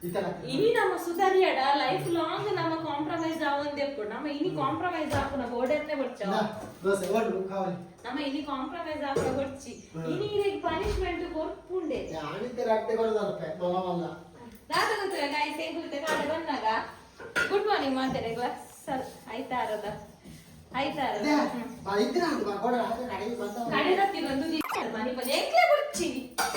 ಇನಿ ನಮ್ಮ ಸುಧಾರಿಯಡ life long ನಮ್ಮ ಕಾಂಪ್ರಮೈಸ್ ಆವೊಂದೆಪ್ಪು. ನಮ್ಮ ಇನಿ ಕಾಂಪ್ರಮೈಸ್ ಆಪುನ ಗೋಡೆನ್ನೆ ಬೊಡ್ಚ. ದೋಸೆ ಓಡು ಕಾವಲಿ. ನಮ್ಮ ಇನಿ ಕಾಂಪ್ರಮೈಸ್ ಆಪುನ ಬೊಡ್ಚಿ. ಇನಿ ಇರೆಗ್ ಪನಿಷ್ಮೆಂಟ್ ಕೊರ್ಪುಂಡೆ. ಯಾನಿತ್ತೆ ರಡ್ಡೆ ಕೊಡದಲ್ಪೆ ಮಲ್ಲ ಮಲ್ಲ. ದಾದ ಗೊತ್ತಿಲ್ಲ ಗಾಯ್ಸ್, ಹೆಂಗ್ ಕಾಡೆ ಬಂದಾಗ ಗುಡ್ ಮಾರ್ನಿಂಗ್ ಮಾತಾಡ ಸರ್. ಆಯ್ತಾರದ ಆಯ್ತಾರದ. ಇದ್ರೆ ಕೊಡ ಅಡಿಗೆ ಬಂದ. ಕಡೆ ಒಂದು ಮನಿ ಬಂದು ಎಂಕ್ಲೆ ಬೊಡ್ಚಿ,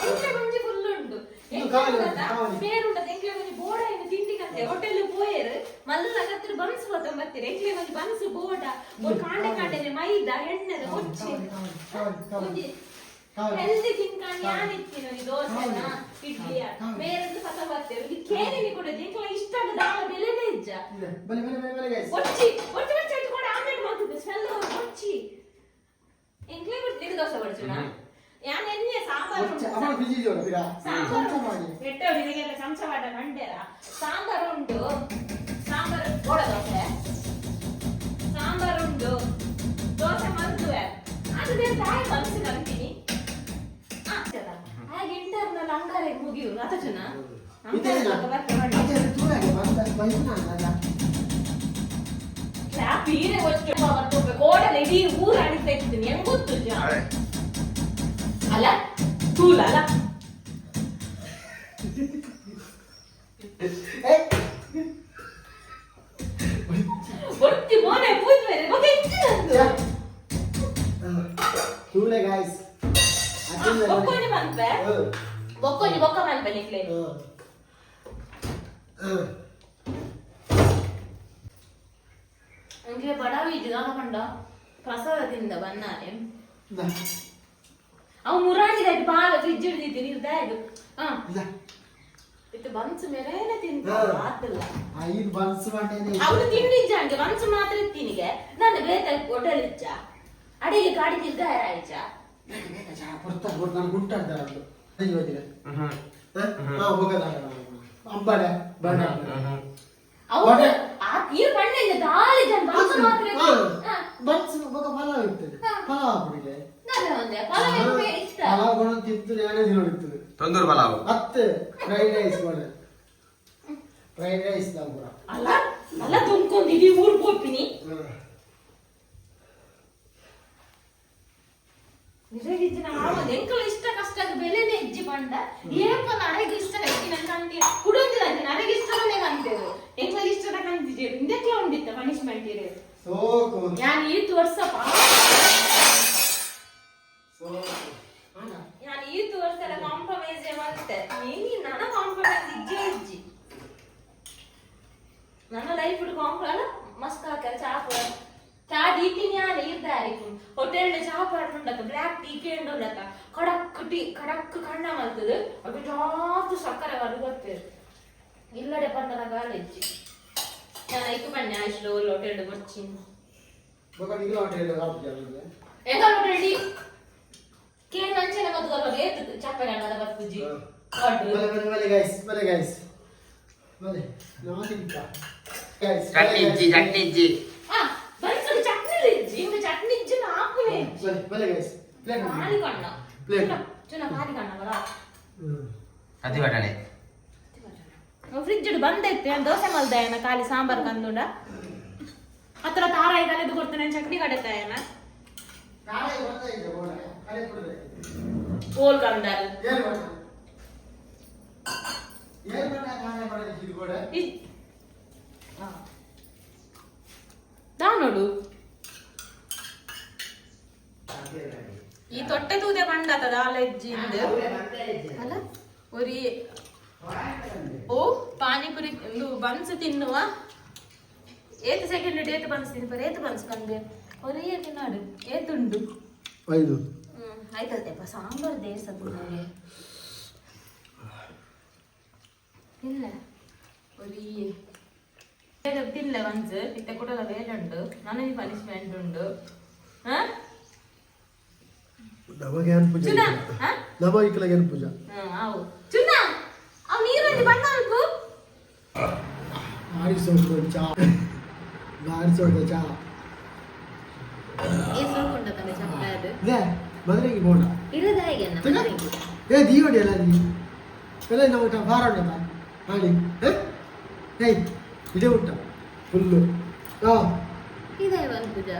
ಎಂಕ್ಲೆ ಬಂಜಿ ಫುಲ್ ಉಂಡು. ಇದು ಕಾವಲಿ ಉಂಟು, ಕಾವಲಿ. ಪೇರುಂಡದ ಎಂಕ್ಲೆ ಒಂಜಿ ಬೋಡ ಇನ್ನು ತಿಂಡಿ ಕಂತೆ ಹೋಟೆಲ್ ಪೋಯೆರ್ ಮಲ್ಲ ಕತ್ತಿರ ಬನ್ಸ್ ಬತ್ತಿರ. ಎಂಕ್ಲೆ ಒಂಜಿ ಬನ್ಸ್ ಬೋಡ ಒಂದು ಕಾಂಡೆ ಕಾಂಡೆನೆ ಮೈದಾ ಎಣ್ಣೆದ ಬೊಚ್ಚಿ. ಕಾವಲಿ ಕಾವಲಿ ಕಾವಲಿ. ಒಂಜಿ ಕಾವಲಿ. ಹೆಲ್ದಿ ತಿನ್ಕಾಣಿ ಯಾನಿತ್ತಿನ ಈ ದೋಸೆನ ಇಡ್ಲಿಯ ಕಾವಲಿ. ಬೇರೆದ್ದು ಪತ ಬತ್ತೇರು. ಇದು ಕೇರಿನಿ ಕೂಡ ಎಂಕ್ಲ ಇಷ್ಟ ಆದ ದಾಳ ಬೆಲೆನೇ ಇಜ್ಜ. ಇದೆ. ಬಲೆ ಬಲೆ ಬಲೆ ಬಲೆ ಗೈಸ್. ಬೊಚ್ಚಿ ಬೊಚ್ಚಿ ಬೊಚ್ಚಿ ಇಟ್ಕೊಂಡು ಆಮ್ಲೆಟ್ ಮಾಡ್ತಿದ್ದೆ ಸ್ಮೆಲ್ ಬೊಚ್ಚಿ. ಎಂಕ್ಲೆ ಬಿಡ್ತೀನಿ ದೋಸೆ ಬೊಡ್ಚಿನ ಯಾನ್ ಎಣ್ಣೆ ಸಾಂಬಾರು ಉಂಟು. ಅಮ್ಮ ಬಿಜಿ ಜೋರ ಬಿರಾ. ಸಾಂಬಾರು ಚಮಚ ಮಾಡಿ. ಎಟ್ಟೆ ನಿನಗೆಲ್ಲ ಚಮಚ ಮಾಡ ಮಂಡ್ಯರ ಸಾಂಬಾರು ಉಂಟು. ಸಾಂಬಾರು ಗೋಡ ದೋಸೆ ಸಾಂಬಾರು ಉಂಟು. ದೋಸೆ ಮಲ್ದುವೆ ಅದು ಬೇರೆ ತಾಯಿ ಮನಸ್ಸು ಕಂತೀನಿ. ಹಾಗೆ ಇಂಟರ್ನಲ್ ಅಂಗಾರೆ ಮುಗಿಯು ಅತಚುನ. ಇದೇನಾ? ಅದೇ ತೂರಾಗೆ ಬಂದ ಬೈಗುನ ಅಲ್ಲ. ಪೀರೆ ಒಟ್ಟು ಕೋಡಲ ಇಡೀ ಊರು ಅಡಿತಾ ಇರ್ತೀನಿ. ಹೆಂಗ್ ಗೊತ್ತು ಜ? ಅಲ್ಲ ತೂಲ ಅಲ್ಲ. ಏ ಒಟ್ಟಿ ಮೋನೆ ಪೂಜೆ ಮತ್ತೆ ಹೆಚ್ಚಿನಂದು. ತೂಲೆ ಗಾಯ್ಸ್. ಬೊಕ್ಕೊಂಜಿ ಮನ್ಪೆ ಬೊಕ್ಕೊಂಜಿ ಬೊಕ್ಕ ಮನ್ಪೆ ನಿಕ್ಲೆ. ಅಂಗೆ ಬಡಾವಿ ಇದ್ದಿದ್ದು ಪಂಡ ಪ್ರಸಾದ ತಿಂದ ಬನ್ನಾರೆ. ಅವು ಮುರಾಣಿದಾಯ್ತು ಬಾಲ ಫ್ರಿಜ್ ಹಿಡಿದಿದ್ದು ನೀರ್ದಾಯ್ತು. ಹಾ, ಇತ್ತು ಬನ್ಸ್ ಮೇಲೇನೆ ತಿಂತ ಆತಿಲ್ಲ. ಐದು ಬನ್ಸ್ ಮಾಡೇನೆ. ಅವನು ತಿಂಡಿಜ್ಜ ಹಂಗೆ ಬನ್ಸ್ ಮಾತ್ರ ಇತ್ತೀನಿಗೆ. ನಾನು ಬೇತ ಹೋಟೆಲ್ ಇಚ್ಚ ಅಡಿಗೆ ಗಾಡಿ ತಿರ್ಗಾರ ಆಯ್ಚ. ಕೊಡ್ತಾ ಕೊಡ್ತಾ ನಾನು ಗುಂಟಾಡ್ತಾರೆ ಅದು ಇವತ್ತಿಗೆ. ಹಾ, ಹೋಗದ ಅಂಬಾಡೆ ಬೇಡ. ಅವನು ಹೊಟ್ಟೆ. ಈ ಪಣ್ಣೆ ದಾಳಿ ಜನ ಬನ್ಸ್ ಮಾತ್ರ ಇತ್ತು. ಹಾ, ಬನ್ಸ್ ಮಗ ಪಲಾವ್ ಇರ್ತದೆ. ಪಲಾವ್ ಹಾಕ್ಬಿಡಿಗೆ. ನಾನು ಒಂದೇ ಪಲಾವ್ ಎಂದ್ರೆ ಇಷ್ಟ. ಪಲಾವ್ ಕೊಡೋದು ತಿಂತು ನಾನೇ ನೋಡಿರ್ತದೆ. ತೊಂದೂರು ಪಲಾವ್. ಹತ್ತು ಫ್ರೈಡ್ ರೈಸ್ ಮಾಡ, ಫ್ರೈಡ್ ರೈಸ್ ನಾವು ಪೂರ. ಅಲ್ಲ ಅಲ್ಲ, ತುಂಬ್ಕೊಂಡು ಇಡೀ ಊರ್ ಪೋಪಿನಿ. ಎಂಕಲ್ ಇಷ್ಟ ಕಷ್ಟ ಬೆಲೆನೇ ಇಜ್ಜಿ ಪಂಡ ಏಪ ನರೆಗ್ ಇಷ್ಟ ಹೆಚ್ಚಿನ ಕಂತಿ ಕುಡೊಂದಿಲ್ಲ ನರೆಗ್ ಇಷ್ಟನೇ ಕಂತೇವು. ಎಂಕಲ್ ಇಷ್ಟದ ಕಂತಿಜೇರು ಇಂದೆಕ್ಲ ಉಂಡಿತ್ತ ಪನಿಷ್ಮೆಂಟ್ ಇರು. ಸೋಕು. ಯಾನ್ ಈತ್ ವರ್ಷ ಸೋಕು. ಯಾನ್ ಈತ್ ವರ್ಷ ಕಾಂಪ್ರಮೈಸ್ ಮಲ್ತೆ. ನೀ ನನ್ನ ಕಾಂಪ್ರಮೈಸ್ ಇಜ್ಜೆ ಇಜ್ಜಿ ನನ್ನ ಲೈಫ್ ಕಾಂಪ್ರ ಅಲ್ಲ. ಮಸ್ತ್ ಹಾಕಲ್ಲ ಚಾ ಚಾ ದೀತೀನಿ ಯಾನ್ ಇರ್ದಾರಿ. ಹೋಟೆಲ್ ಚಾ ಪಾಡ್ನುಂಡತ್ತ ಬ್ಲ್ಯಾಕ್ ಟೀ ಕೇಂಡುಂಡತ್ತ ಕಡಕ್ ಟೀ ಕಡಕ್ ಕಣ್ಣ ಮಲ್ತದು. ಅದು ಜಾಸ್ತಿ ಸಕ್ಕರೆ ಬರು ಗೊತ್ತೇ ಇಲ್ಲಡೆ ಪಂಡನ ಗಾಲಿಜ್ಜಿ. ನಾನು ಐಕು ಪಣ್ಣೆ ಆಯ್ತು ಹೋಟೆಲ್ ಬರ್ತೀನಿ. ಬೊಕ ನಿಗಲ ಹೋಟೆಲ್ ಕಾಪುಜ. ಎಂಕ ಹೋಟೆಲ್ ಟೀ ಕೇಂದ್ರ ಅಂಚನೆ ಮತ್ತು ಏತ್ ಚಪ್ಪೆ ಕಣ್ಣದ ಬರ್ಪುಜಿ. ಬಲೆ ಬಲೆ ಬಲೆ ಗೈಸ್, ಬಲೆ ಗೈಸ್, ಬಲೆ ನಾವು ತಿಂತ ಗೈಸ್. ಚಟ್ನಿ ಇಜ್ಜಿ, ಚಟ್ನಿ ಇಜ್ಜಿ. ಆ ಬನ್ಸು ಚಟ್ನಿ ಇಜ್ಜಿ. ಇಂದು ಚಟ್ನಿ ಇಜ್ಜಿ ನಾಪುನೆ ಇಜ್ಜಿ. ಬಲೆ ಬಲೆ ಗೈಸ್, ಪ್ಲೇಟ್. ಖಾಲಿ ಕಣ್ಣ. ಪ್ಲೇಟ್. ಚುನ ಖಾಲಿ ಕಣ್ಣ ಬರ. ಅತಿ ಬಟಾಣೆ. ಫ್ರಿಜ್ ಬಂದೈತೆ. ದೋಸೆ ಮಲ್ದಾಯನ ಖಾಲಿ ಸಾಂಬಾರ್ ಕಂದುಂಡ ಹತ್ರ ತಾರಾಯಿ ಕಲೆದು ಕೊಡ್ತಾನೆ. ಚಟ್ನಿ ಕಡೆತಾಯನ. ಓಲ್ ಕಂದಾರು. ಏನ್ ಮಾಡ್ತಾರೆ ಏನ್ ಮಾಡ್ತಾರೆ ಇದು ಕೂಡ. ದಾ ನೋಡು, ಈ ತೊಟ್ಟೆ ತೂದೆ ಬಂಡತದ ದಾಲೆಜ್ಜಿಂದ ಅಲ್ಲ ಒರಿ. ಓ ಪಾನಿಪುರಿ ಇಂದು ಬನ್ಸ್ ತಿನ್ನುವ ಏತ್ ಸೆಕೆಂಡ್ ಏತ್ ಬನ್ಸ್ ತಿನ್ಪರೆ ಏತ್ ಬನ್ಸ್ ಕಂದೆ ಒರಿ ತಿನ್ನಾಡು ಏತುಂಡು. ಐದು. ಹ್ಮ್ ಆಯ್ತಲ್ತೆಪ್ಪ ಸಾಂಬಾರ್ ದೇಸ ತಿನ್ನೋಗೆ ತಿನ್ಲೆ ಒರಿ ತಿನ್ಲೆ ಬನ್ಸ್ ಇತ್ತೆ ಕುಟಲ ಬೇಲೆ ಉಂಟು. ನನಗೆ ಪನಿಷ್ಮೆಂಟ್ ಉಂಟು. ಹಾ. ನಮಗೆ ಏನು ಪೂಜೆ? ಚುನಾ ಹಾ. ನಮ ಇಕ್ಕಲಾಗ ಏನು ಪೂಜಾ? ಹ್ಮ್ ಅವು ಚುನಾ ಅವು ನೀರೊಂದು ಬಣ್ಣ ಅಲ್ಪು. ಬಾರಿ ಸೋಕು ಚಾ, ಬಾರಿ ಸೋಕು ಚಾ. ಈ ಸೋಕುಂಡ ಚಪ್ಪೆ ಅದು. ಇದೆ ಮದುವೆಗೆ ಬೋಡ. ಇರೋದಾಗೆ. ಏ ದೀವಡಿ ಅಲ್ಲ ನೀ ಎಲ್ಲ ನಾವು ಫಾರ ಉಂಟಾ. ಹಾಡಿ ಏಯ್ ಇದೇ ಊಟ ಫುಲ್ಲು ಹಾ ಇದೆ ಪೂಜಾ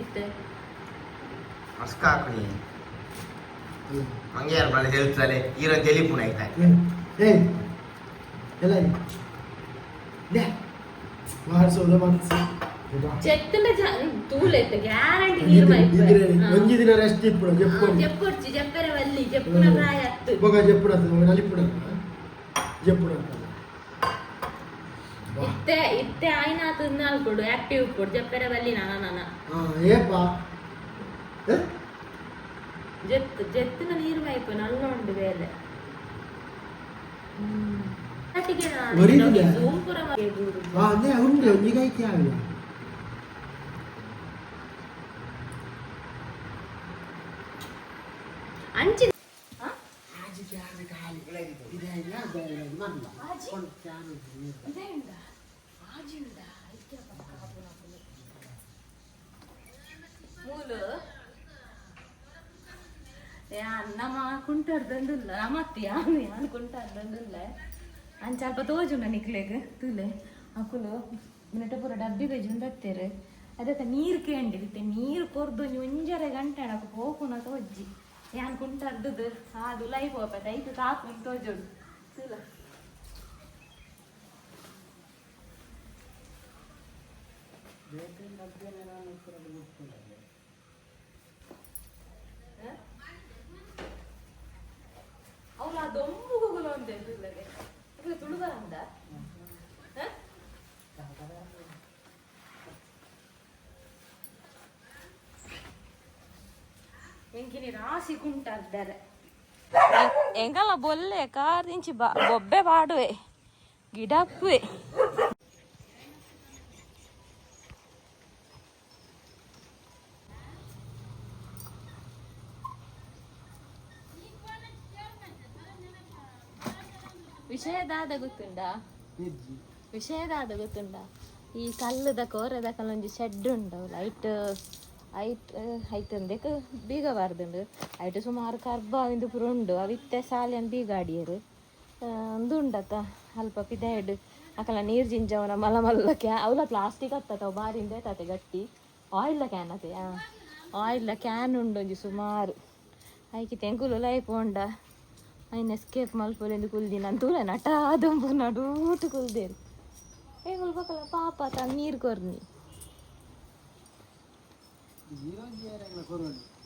ಇತ್ತೆ ಮಸ್ಕ ಹಾಕುನಿ ಮಂಗೆ ಯಾರು ಮಳೆ ಹೇಳ್ತಾರೆ ಈರೋ ತೆಲಿಪುಣ ಆಯ್ತಾ ಏಯ್ ಎಲ್ಲ ಲೇ ಮಾಡಿಸೋದು ಮಾಡಿಸಿ ಚೆತ್ತನ ತೂಲೆತ್ತ ಗ್ಯಾರಂಟಿ ನೀರು ಒಂಜಿ ದಿನ ರೆಸ್ಟ್ ಇಪ್ಪುಡು ಜೆಪ್ಪು ಜೆಪ್ಪೊಡ್ಚಿ ಜೆಪ್ಪರೆ ವಲ್ಲಿ ಜೆಪ್ಪುನ ಪ್ರಾಯ ಅತ್ತು ಬೊಗ ಜೆಪ್ಪುಡು ನಲಿಪುಡು ಜೆಪ್ಪುಡು ಇತ್ತೆ ಇತ್ತೆ ಆಯ್ನ ತಿನ್ನಾಲ್ ಕೊಡು ಆಕ್ಟಿವ್ ಕೊಡು ಜೆಪ್ಪರೆ ವಲ್ಲಿ ನಾನ ನಾನ ಹಾ ಏಪಾ ಜೆತ್ತು ಜೆತ್ತಿನ ನೀರು ಮೈಪು ನಲ್ಲ ಉಂಡು ಬೇಲೆ ಒರಿದಿದೆ? ಸೂಪರ ಹಾ ಅದೇ ಉಂಟು ಒಂಜಿಗೆ ಐತಿ ಆಗಲ್ಲ ಅಂಚಿ ಮೂಲು ನಮ್ಮ ಕುಂಟಾಡ್ದಂದಿಲ್ಲ ನಮ್ಮತ್ತಿ ಯಾನು ಯಾನು ಕುಂಟಾಡ್ದಂದಿಲ್ಲ ಅಂಚ ಅಲ್ಪ ತೋಜುಂಡ ನಿಕ್ಲೆಗ್ ತೂಲೆ ಅಕುಲು ಮಿನಟ ಪೂರ ಡಬ್ಬಿ ಬೇಜುಂದತ್ತೇರು ಅದಕ್ಕೆ ನೀರು ಕೇಂಡಿ ಇತ್ತೆ ನೀರು ಕೊರ್ದು ಒಂಜಿ ಒಂಜರೆ ಗಂಟೆ ಅಡಕ ಪೋಪುನ ತೋಜ್ಜಿ ಯಾನ್ ಕುಂಟಾಡ್ದದು ಅದು ಲೈ ಪೋಪೆ ಐತು ತಾಪುನ್ ತೋಜುಡು ತೂಲ ಅವಳು ಆ ದೊಂಬು ಗುಗುಲು ಅಂತ ಇಲ್ಲದೆ ತುಳು ಬರಂದ ಎಂಕಿನಿ ರಾಸಿ ಕುಂಟಾರ್ದಾರೆ ಎಂಗಲ ಬೊಲ್ಲೆ ಕಾರ್ ಇಂಚಿ ಬೊಬ್ಬೆ ಪಾಡುವೆ ಗಿಡಪ್ಪುವೆ. ವಿಷಯ ದಾದ ಗೊತ್ತುಂಡಾ? ವಿಷಯದಾದ ಗೊತ್ತುಂಡ? ಈ ಕಲ್ಲುದ ಕೋರೆದ ಕಲ್ಲೊಂಜಿ ಶೆಡ್ ಉಂಡು ಲೈಟ್ ಐಟ್ ಐತಂದೆಕ್ ಬೀಗ ಬಾರ್ದುಂಡು. ಐಟ್ ಸುಮಾರು ಕರ್ಬಾವಿಂದು ಪೂರ ಉಂಡು. ಅವು ಇತ್ತೆ ಸಾಲೆನ್ ಬೀಗ ಆಡಿಯೆರ್ ಉಂದು ಉಂಡತ್ತ ಅಲ್ಪ ಪಿದಾಯ್ಡ್ ಅಕಲ್ನ ನೀರು ಜಿಂಜವನ ಮಲ್ಲ ಮಲ್ಲ ಕ್ಯಾ ಅವಲ ಪ್ಲಾಸ್ಟಿಕ್ ಅತ್ತತ ಅವು ಬಾರಿ ಉಂದೈತತೆ ಗಟ್ಟಿ ಆಯಿಲ್ದ can ಅತೆ. ಆಯಿಲ್ದ can ಉಂಡು ಒಂಜಿ ಸುಮಾರು. ಐಕಿ ತೆಂಕುಲು ಲೈಪ್ ಉಂಡ ಐನ್ ಎಸ್ಕೇಪ್ ಮಲ್ಪೊಲಿಂದು ಕುಲ್ದಿನ ತೂಲೆ ನಟ ದುಂಬು ನಡೂಟು ಕುಲ್ದೇರು. ಎಂಗುಲು ಬೊಕಲ ಪಾಪ ತನ್ ನೀರು ಕೊರ್ನಿ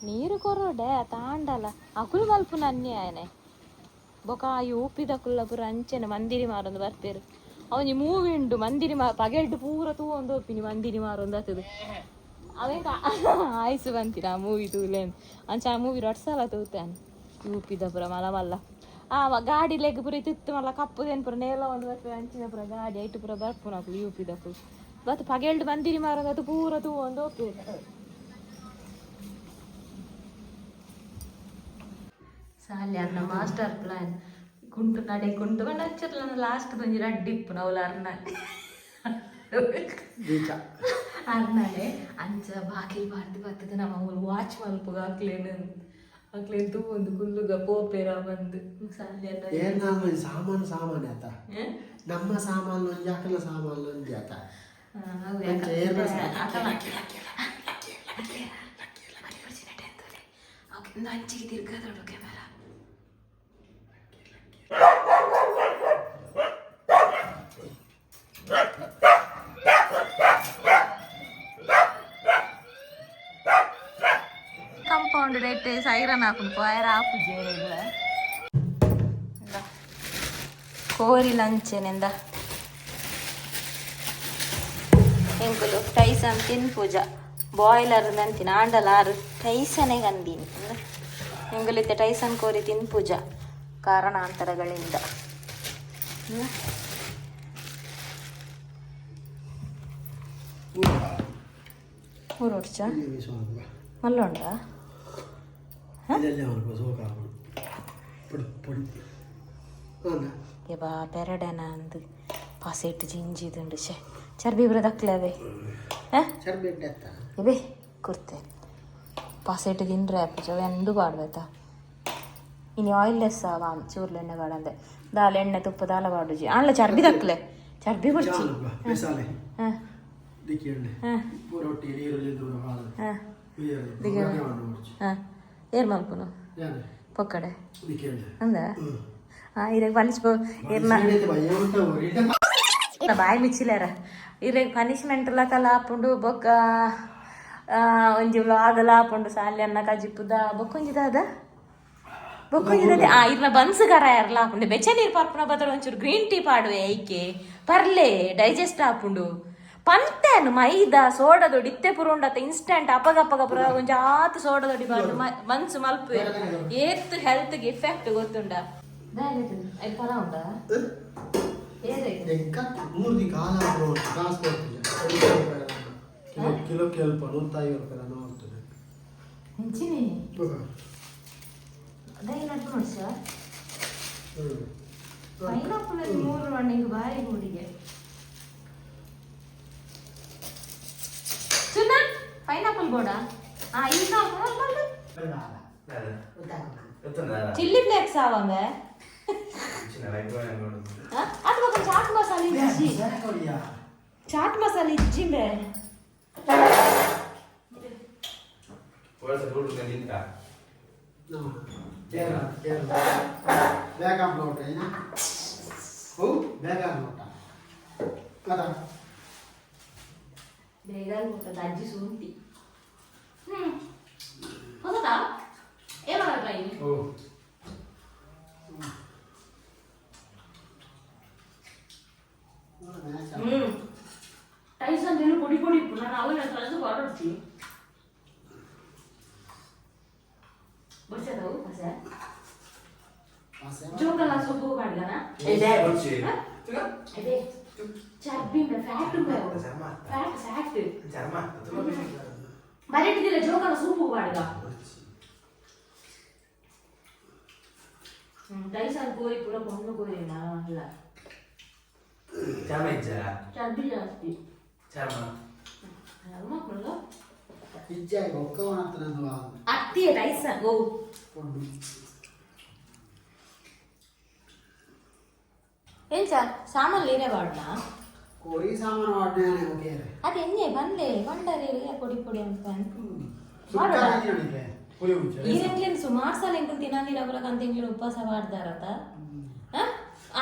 ನೀರು ಕೊರೋಡೆ ತಾಂಡಲ ಅಕುಲು ಮಲ್ಪುನ ಅನ್ಯಾಯನೆ. ಬೊಕ ಆ ಯೂಪಿದಕುಲ್ಲ ಪೂರ ಅಂಚೆನೆ ಮಂದಿರಿ ಮಾರೊಂದು ಬರ್ಪೇರು. ಅವನಿ ಮೂವಿ ಉಂಡು ಮಂದಿರಿ ಮಾ ಪಗೆಲ್ಡ್ ಪೂರ ತೂವೊಂದು ಹೋಪಿನಿ ಮಂದಿರಿ ಮಾರೊಂದು ಆತದು ಅವೇಕ ಆಯ್ಸು ಬಂತಿನ ಆ ಮೂವಿ ತೂಲೇನು. ಅಂಚ ಆ ಮೂವಿ ರೊಟ್ಟ ಸಲ ತೂತಾನೆ. ಯೂಪಿದ ಪೂರ ಮಲ್ಲ ಮಲ್ಲ ಆ ಗಾಡಿ ಲೆಗ್ ಪೂರ ಇತ್ತಿತ್ತು ಮಲ್ಲ ಕಪ್ಪುದೇನು ಪೂರ ನೇಲ ಒಂದು ಬರ್ಪೆ ಅಂಚಿನ ಪೂರ ಗಾಡಿ ಐಟು ಪೂರ ಬರ್ಪುನ ಅಕುಲು ಯೂಪಿದಕುಲು ಬತ್ ಪಗೆಲ್ಡ್ ಮಂದಿರಿ ಮಾರೊಂದು ಅದು ಪೂರ ತೂವೊಂದು ಹೋಪೇರು. ಸಾಲೆ ಅನ್ನ ಮಾಸ್ಟರ್ ಪ್ಲಾನ್ ಕುಂಟು ನಡೆ ಕುಂಟು ಬಂಡ ಹಚ್ಚರ್ಲ ಲಾಸ್ಟ್ ಒಂಜಿ ರಡ್ಡ್ ಇಪ್ಪುನ ಅವ್ಲ ಅರ್ನ ಅರ್ನಡೆ ಅಂಚ ಬಾಕಿಲ್ ಬಾರ್ದು ಬರ್ತದೆ ನಮ್ಮ ಅವ್ಲು ವಾಚ್ ಮಲ್ಪುಗ ಅಕ್ಲೇನು ಅಕ್ಲೇನು ತೂವೊಂದು ಕುಲ್ಲುಗ ಪೋಪೇರ ಬಂದು ಸಾಲೆ ಅನ್ನ. ಏನ್ ಸಾಮಾನು ಸಾಮಾನ್ಯ ಆತ ನಮ್ಮ ಸಾಮಾನು ಒಂಜಿ ಅಕಲ ಸಾಮಾನು ಒಂಜಿ ಆತ. ಅಂಚ ಏರ್ ಅಂಚಿಗೆ ತಿರ್ಗದೋಡು ಕ್ಯಾಮೆರಾ. Compound rate siren ಹಾಕೊಂಡು ಪೋಯರ ಆಪುಜೇರಿಲ್ಲ ಕೋರಿ ಲಂಚೆನೆಂದ ಎಂಕುಲು ಟೈಸನ್ ತಿನ್ಪೂಜ ಬಾಯ್ಲರ್ ನಂತಿನ ಆಂಡಲ ಆರು ಟೈಸನೇ ಗಂದೀನಿ ಎಂಗುಲಿತ್ತೆ ಟೈಸನ್ ಕೋರಿ ತಿನ್ಪೂಜ ಕಾರಣಾಂತರಗಳಿಂದ. ಊರೋಡ್ಚ ಮಲ್ಲೊಂಡ. ಎಬಾ ಪೆರಡೆನ ಅಂದು ಪಾಸೆಟ್ ಜಿಂಜಿದುಂಡು ಶೆ ಚರ್ಬಿ ಇಬ್ರ ದಕ್ಲವೆ. ಇವೆ ಕುರ್ತೆ ಪಾಸೆಟ್ ತಿನ್ರೆ ಅಪ್ಪುಜ ಎಂದು ಪಾಡ್ಬೇತ. ಇನಿ ಆಯಿಲ್ಲೆಸ್ ಆವ ಚೂರ್ಲು ಎಣ್ಣೆ ಬಾಡಂದೆ ದಾಲ ಎಣ್ಣೆ ತುಪ್ಪ ದಾಲ ಬಾಡುಜಿ ಆಂಡ್ಲ ಚರ್ಬಿ ದಕ್ಲೆ ಚರ್ಬಿ ಬಡ್ಚಿ. ಮಸಾಲೆ. ಹಾ. ದಿಕ್ಕಿಂಡೆ. ಹಾ. ರೊಟ್ಟಿ ನೀರುಳ್ಳಿ ದೂರ. ಹಾ ಹಾ, ಏರ್ ಮಲ್ಪುನು ಪೊಕ್ಕಡೆ ಅಂದ ಆ ಇರೆಗ್ ಪನಿಷ್ ಇರ್ನ ಬಾಯಿ ಮಿಚ್ಚಿಲೇರ. ಇರೆಗ್ ಪನಿಷ್ಮೆಂಟ್ ಲಕಲ ಆಪುಂಡು. ಬೊಕ್ಕ ಒಂಜಿ ವ್ಲಾಗ್ ಆಪುಂಡು. ಸಾಲ್ಯನ್ನ ಕಜಿಪುದ ಬೊಕ್ಕ ಒಂಜಿ ದಾದ, ಬೊಕ್ಕ ಒಂಜಿ ದಾದ. ಆ ಇರ್ನ ಬನ್ಸ್ ಕರ ಎರ್ಲ ಆಪುಂಡು. ಬೆಚ್ಚ ನೀರು ಪರ್ಪುನ ಬದಲು ಒಂಚೂರು ಗ್ರೀನ್ ಟೀ ಪಾಡುವೆ. ಐಕೆ ಪರ್ಲೆ, ಡೈಜೆಸ್ಟ್ ಆಪುಂಡು. ಪಂತೇನು ಮೈದಾ ಸೋಡಾ ದೊಡ್ಡಿ ಇತ್ತೆ ಪೂರ ಉಂಡತ್ತ ಇನ್ಸ್ಟೆಂಟ್ ಅಪಗ ಅಪಗ ಪೂರ ಒಂಜಿ ಆತ್ ಸೋಡಾ ದೊಡ್ಡಿ ಬಾರ್ದು ಮನ್ಸು ಮಲ್ಪುವೆ. ಏತ್ ಹೆಲ್ತ್ ಇಫೆಕ್ಟ್ ಗೊತ್ತುಂಡ? ಪರ ಉಂಡಾ? ಮೂರು ಕಾಲ ಕಾಸು ಕೊಡ್ತಿಲ್ಲ. ಕಿಲೋ ಕಿಲೋ ಕೆಲ್ಪ 150 ರೂಪಾಯಿ ನೋಡ್ತದೆ. ಎಂಚಿನಿ ದೈ ನಡ್ಪು ನೋಡಿ ಸರ್. ಪೈನಾಪಲ್ ಮೂರು ಮಣ್ಣಿಗೆ ಬಾರಿ ಗೂಡಿಗೆ. ಚುನ್ನ ಪೈನಾಪಲ್ ಬೋಡ. ಆ ಈಗ ಚಿಲ್ಲಿ ಫ್ಲೇಕ್ಸ್ ಆವಂಬೆ. ಅದು ಬೊಕ ಚಾಟ್ ಮಸಾಲೆ ಇಜ್ಜಿ, ಚಾಟ್ ಮಸಾಲೆ ಇಜ್ಜಿಂಬೆ. ಕೇರಳ ಕೇರಳ ಬೇಗ ನೋಟ ಏನ? ಹೋ, ಬೇಗ ನೋಟ ಅದ. ಬೇಗ ಊಟದ ಅಜ್ಜಿ ಶುಂಠಿ. ಹ್ಮ್ ಹೊಸತಾ ಏನ್ ಮಾಡಲ್ಲ ಇಲ್ಲಿ. ಟೈಸನ್ ನೀನು ಪೊಡಿ ಪೊಡಿ ಇಪ್ಪು. ನಾನು ಅವಾಗ ಕಳೆದು ಹೊರಡ್ತಿ ಬಡ್ಸದವು ಹೊಸ ಜೋಕಲ್ಲ ಸೊಪ್ಪು ಮಾಡ್ದನ. ಅದೇ ಚರ್ಬಿ, ಫ್ಯಾಟ್ ಫ್ಯಾಟ್ ಫ್ಯಾಟ್ ಬರೆಟಿದಿಲ್ಲ. ಜೋಕಲ್ಲ ಸೂಪು ಬಾಡ್ಗ. ಟೈಸನ್ ಕೋರಿ ಪೂರ ಪೊಣ್ಣು ಕೋರಿನ ಅಲ್ಲ. ಚರ್ಮ ಇಜ್ಜಾ? ಚರ್ಬಿ ಜಾಸ್ತಿ. ಚರ್ಮ. ಮಕ್ಕಳು. ಇಜ್ಜಾಯಿ ಒಕ್ಕವನ ಹತ್ರ. ಅತ್ತಿಯ ಟೈಸನ್ ಓ. ಪೊಣ್ಣು. ಏನ್ ಸರ್, ಸಾಮಾನು ಲೀನೆ ಬಾಡ್ನಾ? ಕೋರಿ ಸಾಮಾನು ವಾಡ್ನೆ ಓಕೆ. ಅದು ಎಣ್ಣೆ ಬಂದೆ ಬಂಡಾರಿ ಪೊಡಿ ಪೊಡಿ ಅಂತ. ಪುಳಿ ಮುಂಚೆ. ಈ ಸುಮಾರು ಸಲ ಎಂಕುಲು ತಿನ್ನಂದಿರ ಅಂತ ಎಂಕ್ಲಿನ ಉಪವಾಸ ಮಾಡ್ದಾರತ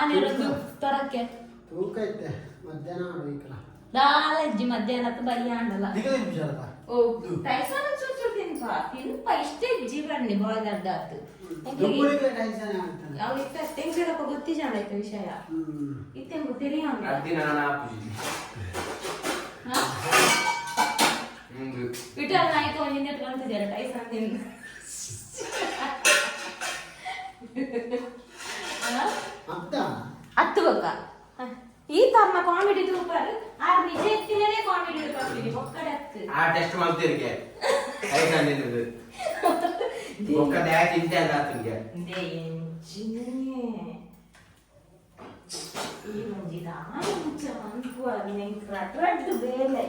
ಆನೇರೊಂದು ತರಕ್ಕೆ. ತೂಕ ಇತ್ತೆ ಮಧ್ಯಾಹ್ನ ಮಾಡು ಈಕಲ. ದಾಲಜ್ಜಿ ಮಧ್ಯಾಹ್ನ ಬಯ್ಯ ಆಂಡಲ. ದಿಗದ ನಿಮಿಷ. ಓ ಟೈಸನ್ ಚೂರು ಚೂರು ತಿನ್ಪ ತಿನ್ಪ. ಇಷ್ಟೇ ಜೀವನ ಬಾಯ್ಲ್ ಅರ್ಧ ಆತು. ದುಪ್ಪುಳಿಗೆ ಟೆನ್ಷನ್ ಆಗ್ತದೆ. ಅವು ಇತ್ತ ಎಂಕ್ಲೆದಪ್ಪ ಗೊತ್ತಿಜಾಂಡ ಆಯ್ತು ವಿಷಯ. ಇತ್ತೆ ತಿಳಿಯಂಗ. ಅದ್ದಿನ ನಾನು ಆಪುಜಿ. ವಿಠಲ್ ನಾಯ್ಕ ಒಂಜಿಂದ ಬಂತಿದ್ದಾರೆ ಟೈಸನ್ ತಿಂದು. ಅತ್ತ. ಹತ್ತು ಬೊಕ್ಕ ಈ ತಮ್ಮ ಕಾಮಿಡಿ ತೂಪರ್ ಆರ್ ನಿಜ ಎತ್ತಿನೇ ಕಾಮಿಡಿ ಕಾಮಿಡಿ ಒಕ್ಕಡೆ ಹತ್ತು. ಆ ಟೆಸ್ಟ್ ಮಾಡ್ತೀರಿಗೆ ಟೈಸನ್ ತಿಂದದ್ದು ಬೊಕ್ಕ ದ್ಯಾ ತಿಂತೆ ಅಲ್ಲ ಆತನಿಗೆ. ಇಂದೇ ಎಂಚಿನೇ ಈ ಒಂಜಿ ದಾನ ಮುಚ್ಚ ಮನ್ಪುವ ಎಂಕ್ ರಡ್ ರಡ್ಡ್ ಬೇಲೆ.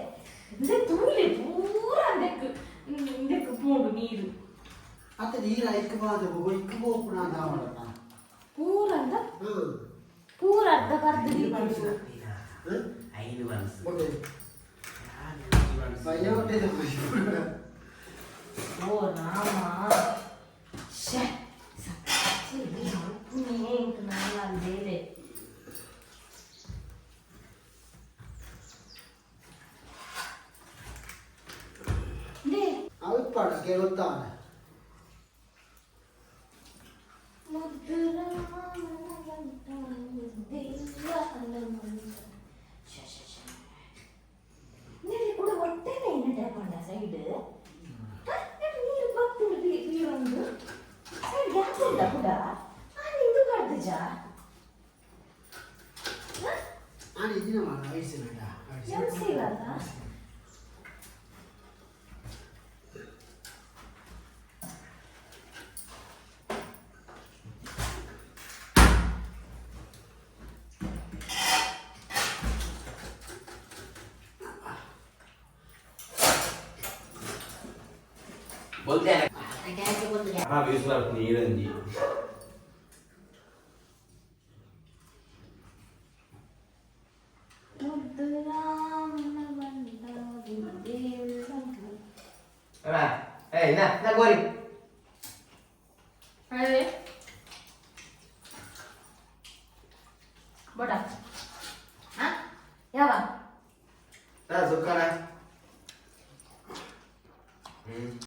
ಇಂದೆ ತೂಲೆ ಪೂರ ಅಂದೆಕ್ ಇಂದೆಕ್ ಪೋಂಡು ನೀರು. ಅತ್ತ ನೀರು ಐಕ್ ಬಾದ ಇಕ್ ಬೋಪುಣ ದಾವಡ. ಪೂರ ಅಂದ ಪೂರ ಅರ್ಧ ಕರ್ದು. ಐದು ಮನಸ್ಸು. ಭಯ ಹೊಟ್ಟೆ. ಓ ರಾಮ, ಶ್ಯೆ, ಸತ್ಯ ಮಲ್ಪುನೇ ಎಂಕ್ ನಾಲ್ ಬೇಲೆ. ಇಂದೇ. ಅವಿಪ್ಪಾಡ ಗೊತ್ತಾನೆ. ಕೂಡ ಹೊಟ್ಟೆನೇ ಇನ್ನು ಪಂಡ ಸೈಡ್ ನೀರು ಬತ್ತುಂಡು ಪೀರೊಂದು ಸೈಡ್ ಗ್ಯಾಪ್ ಉಂಡ ಕೂಡ. ಆನ್ ಇಂದು ಕಡ್ದುಜ. ನಾನು ಇದಿನ ಮಾಡ ವಯಸ್ಸಿನ. ಎಂಸಿಗಲ್ಲ. ಬೊಲ್ತೆ ಹಾ ಯೂಸ್ ಮಾಡ್ತೀನಿ ಈರಂಜಿ. ಏಯ್, ನಾ ನಾ ಗೋರಿ. ಅದೇ ಬೋಡ. ಹಾ, ಯಾವ? ನಾ ಸುಕ್ಕನ.